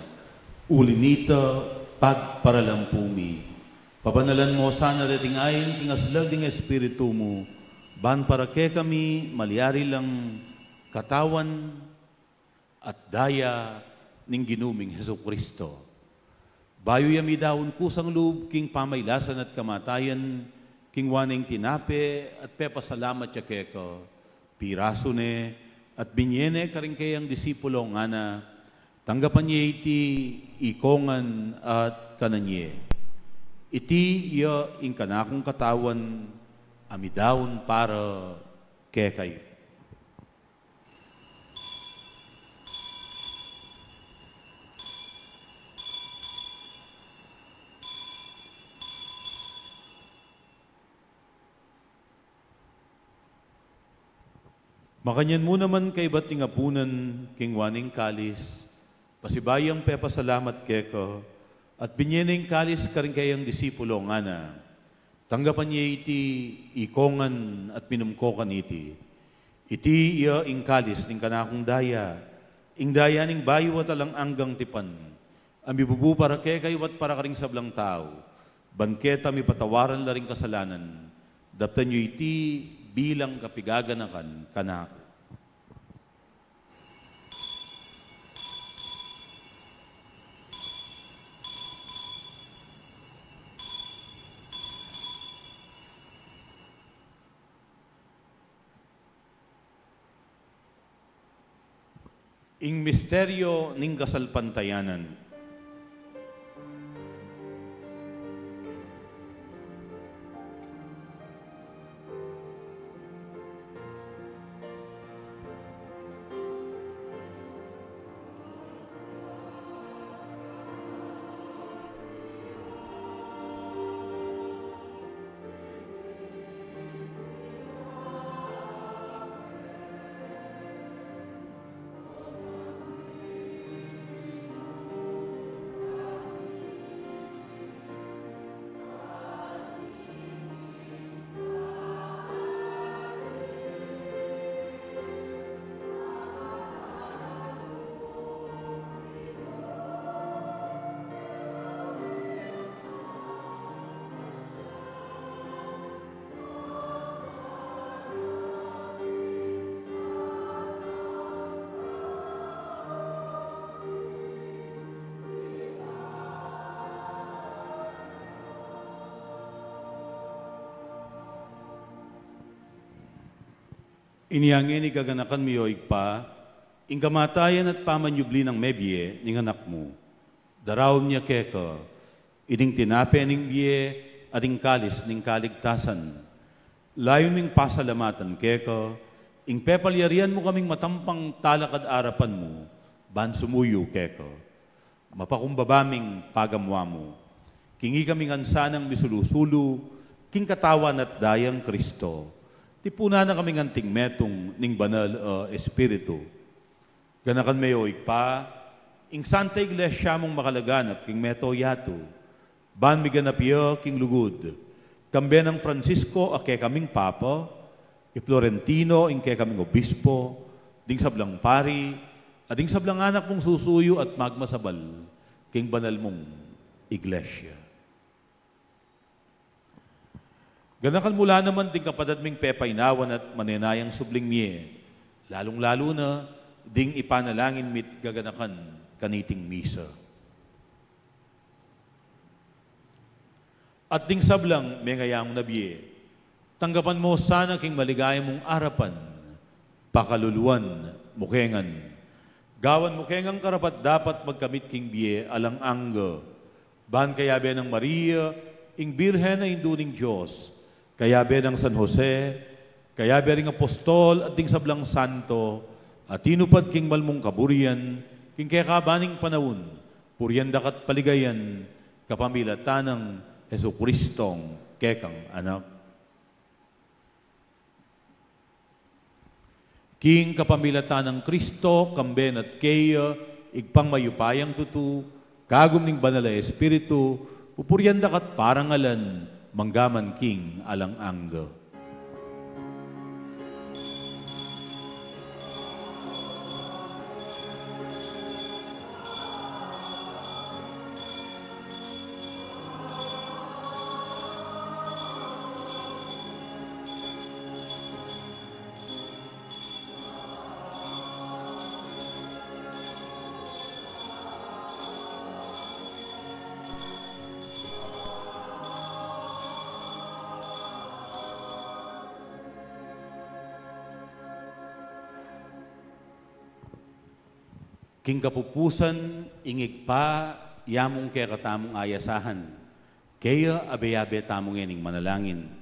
Uli nita, pagparalampu mi, pabanalan mo sana reting ain king aslag ning Espiritu mu, ban para kekami malyari lang katawan at daya ning Ginu ming Jesucristo. Bayu ya midaun kusang lub king pamailasan at kamatayan, kingwa ne ing tinape at pepasalamat ya keka, pirasu ne at binye ne karing keyang disipulo, ngana: Tanggapan ye iti ikongan at kanan ye. Iti ya ing kanakung katawan a midaun para kekayu. Makanyan mu naman kaybat ning apunan, kingwa ne ing kalis, pasibayu yang pepasalamat keka, at binye ne ing kalis karing keyang disipulo, ngana: Tanggapan ye iti ikongan at minum ko kaniti. Iti ya ing kalis ning kanakung daya, ing daya ning bayu at alang anggang tipan, a mibubu para kekayu at para karing sablang tau, ban keta mipatawaran la ring kasalanan. Daptan yu iti bilang kapigaganakan kanaku. Ing misteryo ning kasalpantayanan. Inya ngeni, gaganakan mi, o Ibpa, ing kamatayan at pamanyubli nang mebie ning Anak mu. Daraun mi keka ining tinape ning bie at ing kalis ning kaligtasan. Layun ming pasalamatan keka ing pepalyarian mu kaming matampang talakad arapan mu ban sumuyu keka. Mapakumbaba ming pagamu-amu king ikami ngan sanang misulu-sulu king katawan at dayang Kristo. Tipunan na kaming anting metung ning Banal a Espiritu. Ganakan me, o Ibpa, ing Santa Iglesia mung makalaganap king mabilug a yatu, ban miganap ya king lugud, kambe nang Francisco a kekaming Papa, i Florentino ing kekaming Obispo, ding sablang pari, at ding sablang anak mung susuyu at magmasabal king banal mung Iglesia. Ganakan mu la naman ding kapatad ming pepainawan at manenayang subling mie, lalung-lalu na ding ipanalangin mi't gaganakan kaniting misa. At ding sablang mengayamu na bie, tanggapan mu sana king maligaya mung arapan, pakaluluan mu ke ngan. Gawan mu ke ngang karapat-dapat magkamit king bie alang angga. Ban kayabe nang Maria, ing Birhen a Indu ning Dios, kayabe nang San Jose, kayabe ring apostol at ding sablang santo a tinupad king malmung kaburian king kekaban ning panaun, purian da ka't paligayan kapamilatan nang Jesucristong kekang Anak. King kapamilatan nang Kristo, kambe na't keya, Ibpang mayupayang tutu, kagum ning Banal a Espiritu, pupurian da ka't parangalan, mangga man king alang angga. King kapupusan, ing Ibpa, ya mung kekatamung ayasahan, keya abe-abe tamu ngening manalangin.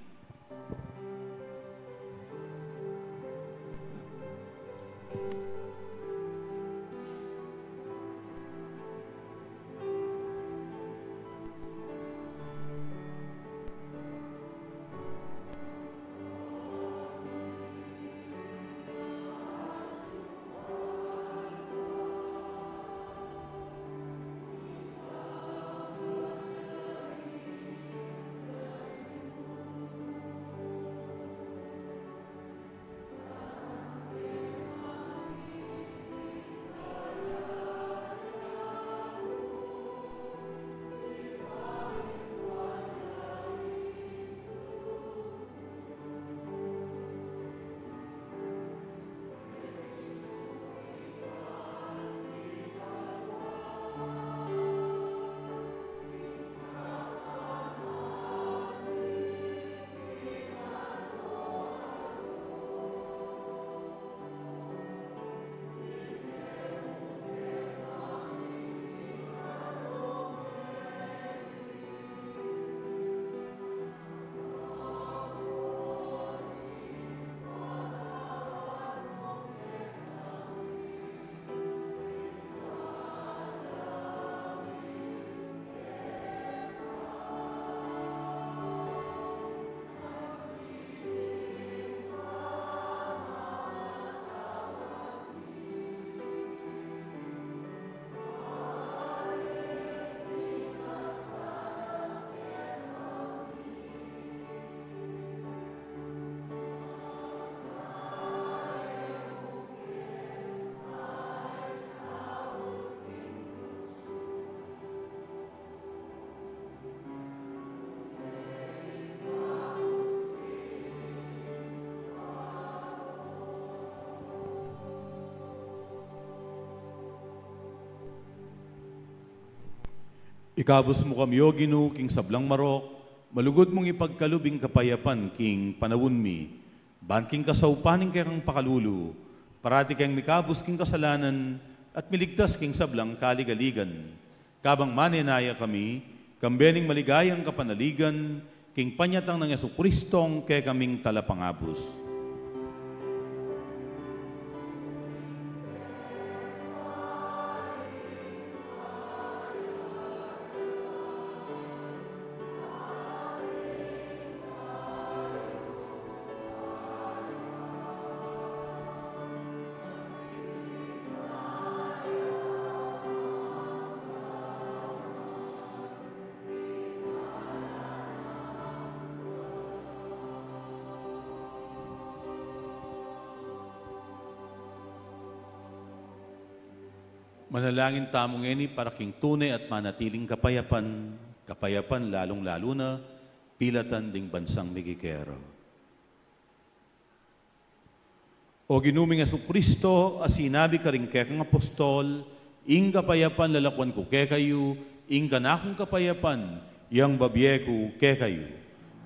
Ikabus mu kami, O Ginu, king sablang marok, malugud mung ipagkalub ing kapayapan king panaun mi, ban king kasaupan ning kekang pakalulu, parati keng mikabus king kasalanan at miligtas king sablang kaligaligan. Kabang manenaya kami, kambe ning maligayang kapanaligan, king panyatang nang Jesucristong kekaming Talapangabus. Manalangin tamu ngeni para king tune at manatiling kapayapan, kapayapan lalung-lalu na pilatan ding bansang migigera. O Ginu ming Jesucristo, a sinabi karing kekang apostol, "Ing kapayapan lalakuan ku kekayu, ing kanakung kapayapan yang babie ku kekayu."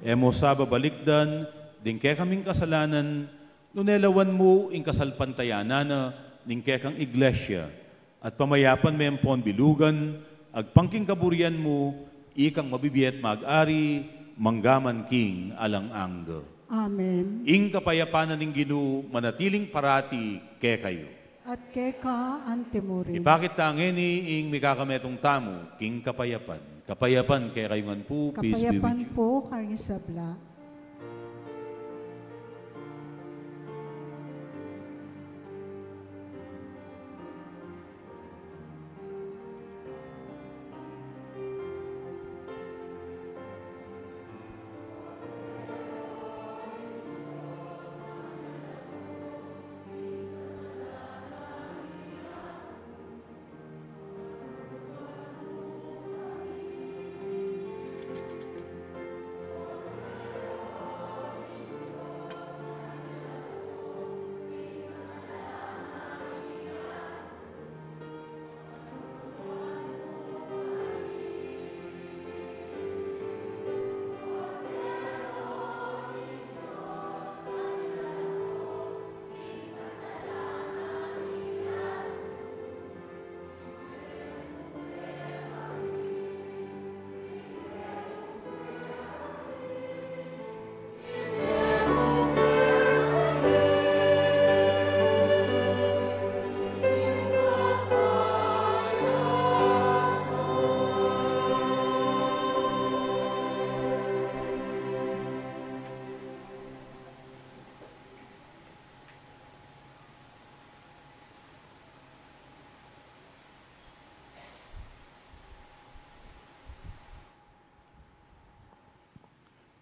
E mu sa babalikdan ding kekaming kasalanan, nune lawan mu ing kasalpantayanan na ning kekang Iglesia, at pamayapan me ampon bilugan, agpang king kaburian mu, ikang mabibie at mag-ari, mangga man king alang angga. Amen. Ing kapayapan na ning Ginu manatiling parati kekayu. At keka antimurin. Ipakit ta ngeni ing mikakametung tamu king kapayapan. Kapayapan kekayu ngan pu, peace be with you. Kapayapan pu karing sabla.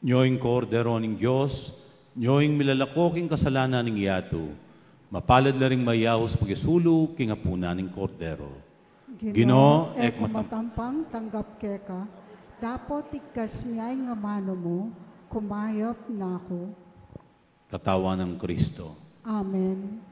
Nyo ing Kordero ning Dios, nyo ing milalako king kasalanan ning yatu. Mapalad la ring mayaus magisulu king apunan ning Kordero. Ginu, e ku matampang tanggap keka, dapot igkas mu ing amanu mu, kumayap na ku. Katawan nang Kristo. Amen.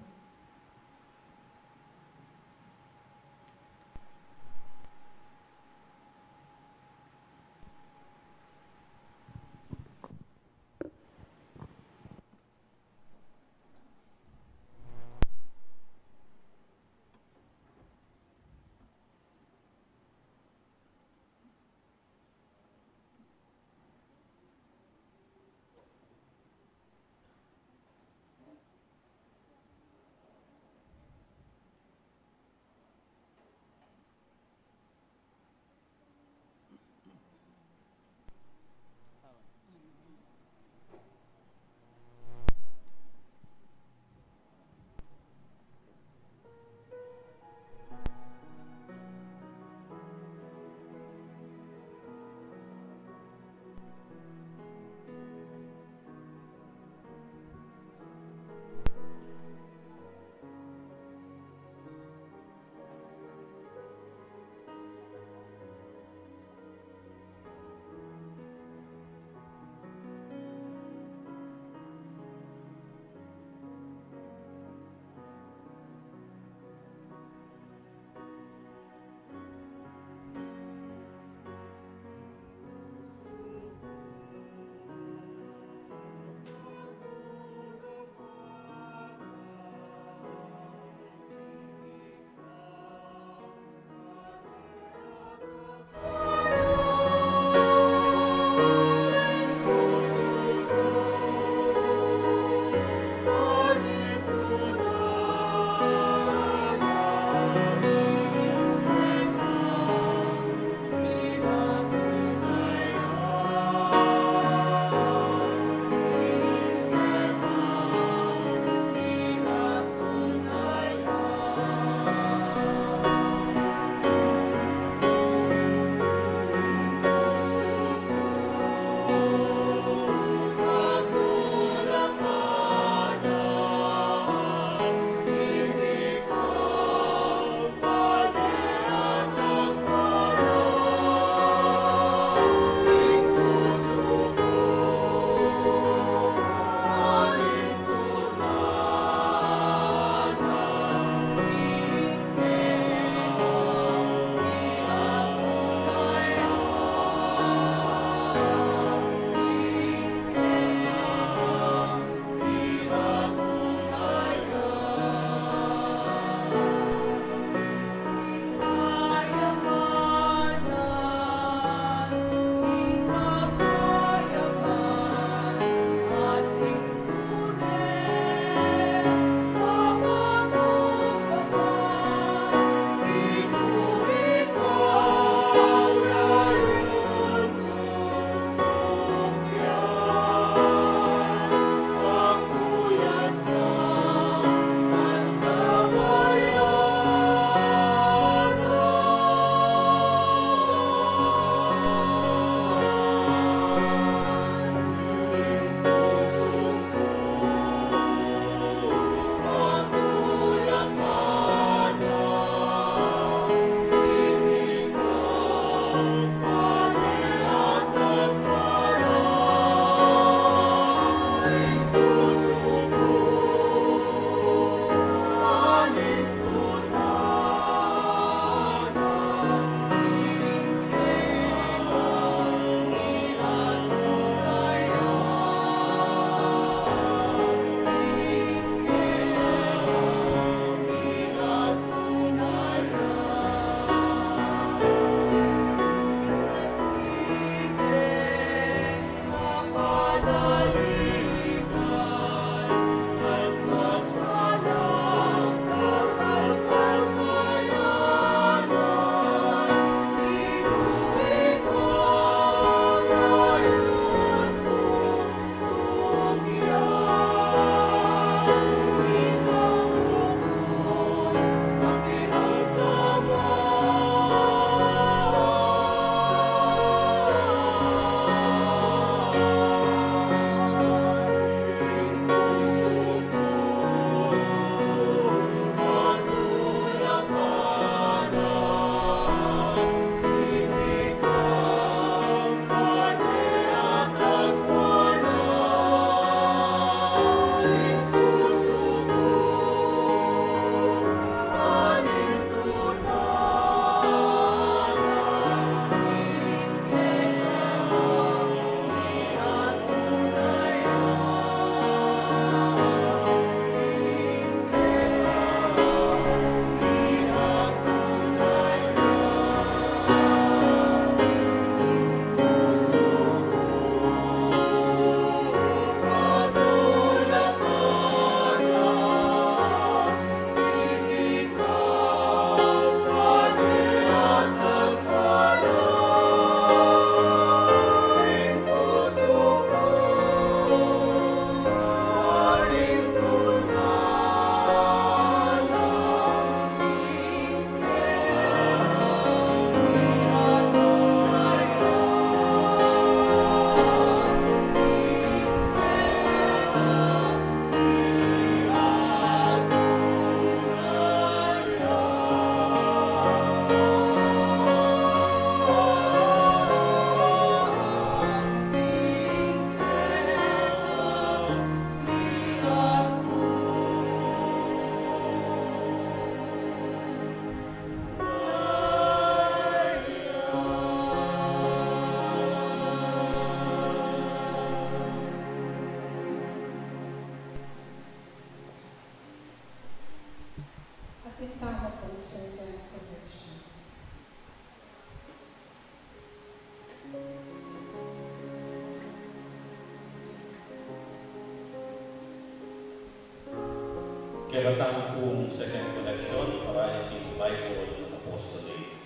Kekatamu pung second collection, para king Bible Apostolate.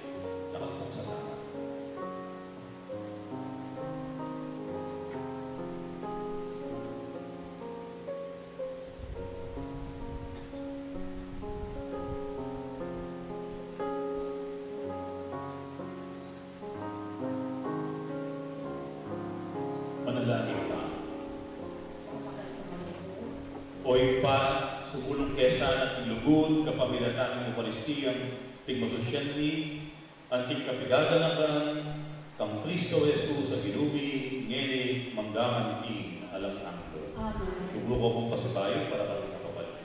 Dakal pung salamat. Manalangin tamu. O Ibpa, sumulung ke sana king lugud kapamilatan ning Eukaristia, king masusyan mi, anting kapigaganakan kang Kristo Jesus a Ginu mi, ngeni, mangga man king alang angga. Amen. Luglugan ku pung pasibayu para karing kapabalik.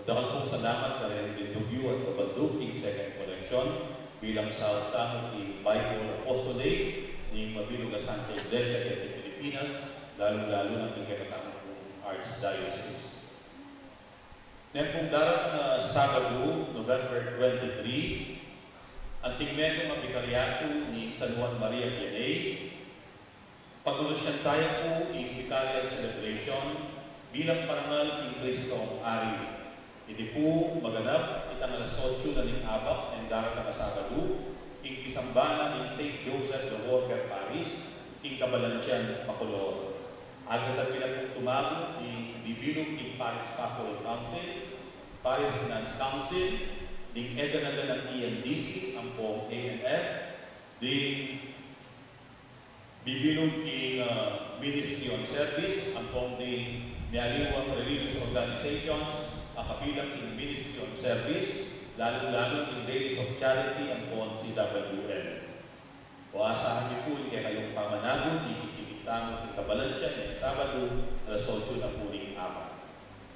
Dakal pung salamat karing bindug yu at kabandug king second collection bilang saut tamu king Bible Apostolate ning mabilug a Santa Iglesia keti Pilipinas, lalung-lalu na king kekatamung Archdiocese. Neng pung daratang a Sabadu, November twenty-three, anting metung a bikaryatu ning San Juan Maria Vianney, pagmasusyan taya pu ing Vicarial Celebration bilang parangal king Kristong Ari. Iti pu maganap itang alas otso na ning abak neng daratang a Sabadu, king pisamban na ning Saint Joseph the Worker Parish, king Cabalantian, Bacolor. Agad a pin pung tumagu ding bibilug king Parish Pastoral Council, Parish Finance Council, ding e danagan nang E N D C ampong A N F, ding bibilug king, ah, Ministry on Service ampong ding mialiwang religious organizations a kabilang king Ministry on Service, lalung-lalu ing Ladies of Charity ampong C W M. O, asahan yu pu ing kekayung pamanagun, dikit-dikit tamu king Cabalantian neng Sabadu, alas otso na pu ning abak.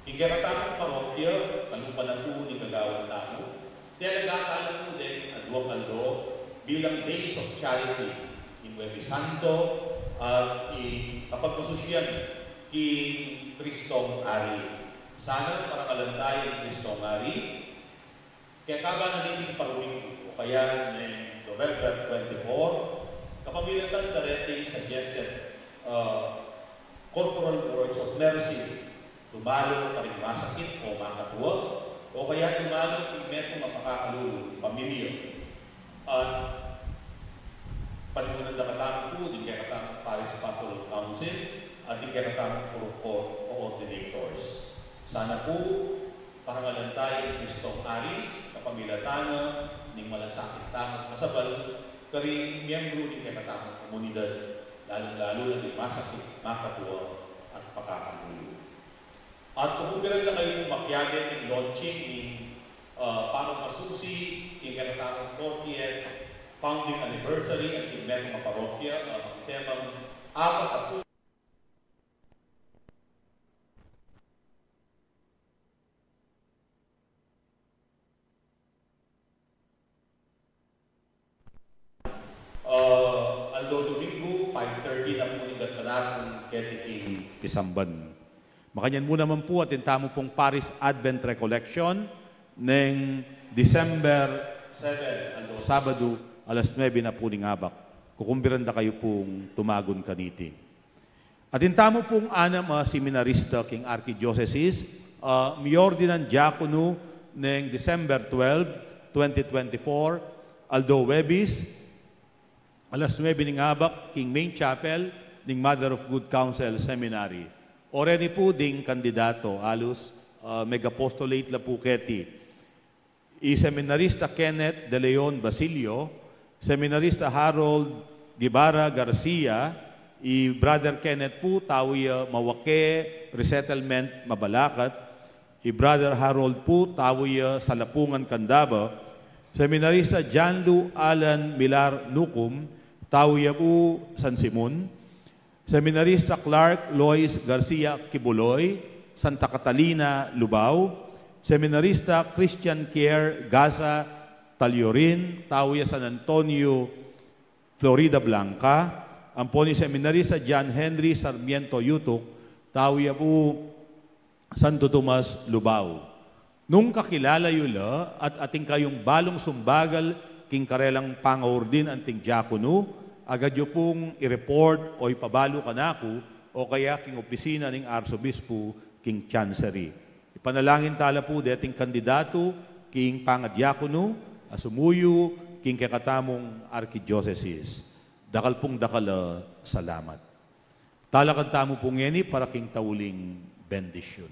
Ing kekatamung parokya, kalupa na pu ning gagawan tamu, talaga kala pu deng aduang aldo bilang Days of Charity, ing Huwebes Santo, at ing kapagmasusyan king Kristong Ari. Sana parangalan taya ning Kristong Ari, kekaba na niting paruminggu, o kaya neng November twenty-four, kapamilatan da reting suggested, ah, corporal works of mercy, dumalo karing masakit o makatua, o kaya dumalo king metung a pakakalulu, pamilya. At panimunan da katamu pu ding kekatamung Parish Pastoral Council at ding kekatamung purok coordinators. Sana pu parangalan taya ning Kristong Ari kapamilatan na ning malasakit tamung masabal karing miyembru ning kekatamung komunidad, lalung-lalu na ding masakit, makatua, at pakakalulu. At kukumbiran da kayu pung makiabe king launching ning, ah, pamamasusi king kekatamung fortieth founding anniversary at king metung a parokya, ah, king temang apat a pu- Ah, aldo Domingo, five thirty na pu ning gatpanakung keti king pisamban. Makanyan mu naman pu, atin tamu pung Parish Advent Recollection neng December seven, aldo Sabadu, alas nuebe na pu ning abak. Kukumbiran da kayu pung tumagun kaniti. Atin tamu pung anam a seminarista king Archdiocese, ah, miordinan diakono neng December twelve, twenty twenty-four, aldo Huwebes, alas nuebe ning abak king main chapel ning Mother of Good Counsel Seminary. O reni pu ding kandidato, alus, ah, mag-apostolate la pu keti. I Seminarista Kenneth De Leon Basilio, Seminarista Harold Guevara Garcia, i Brother Kenneth pu, tau ya Mawaque Resettlement, Mabalacat, i Brother Harold pu, tau ya Salapungan, Candaba, Seminarista Janlu Alan Milar Nucum, tau ya pu San Simon, Seminarista Clark Lois Garcia Quibuloy, Santa Catalina, Lubao, Seminarista Christian Kier Gaza Taliorin, tau ya San Antonio, Florida Blanca, ampon i Seminarista John Henry Sarmiento Yutuk, tau ya pu Santo Tomas, Lubao. Nung kakilala yu la at atin kayung balung sumbagal king karelang pangaurdin anting diakono, agad yu pung i-report o ipabalu kanaku o kaya king opisina ning Arsobispo king Chancery. Ipanalangin tala pu deting kandidatu king pangadiakonu a sumuyu king kekatamung arkidiosesis. Dakal pung dakal a salamat. Talakad tamu pu ngeni para king tauling bendisyun.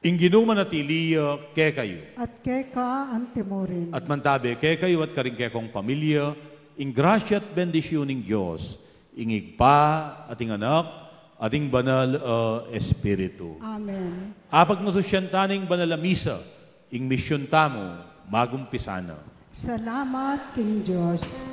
Ing Ginu manatili ya kekayu. At keka antimurin. At mantabe kekayu at karing kekong pamilya, ing grasya at bendisyun ning Dios, ing Ibpa, at ing Anak, at ing Banal a Espiritu. Amen. Apagmasusyan ta ning banal a misa, ing misyun tamu, magumpisa na. Salamat king Dios.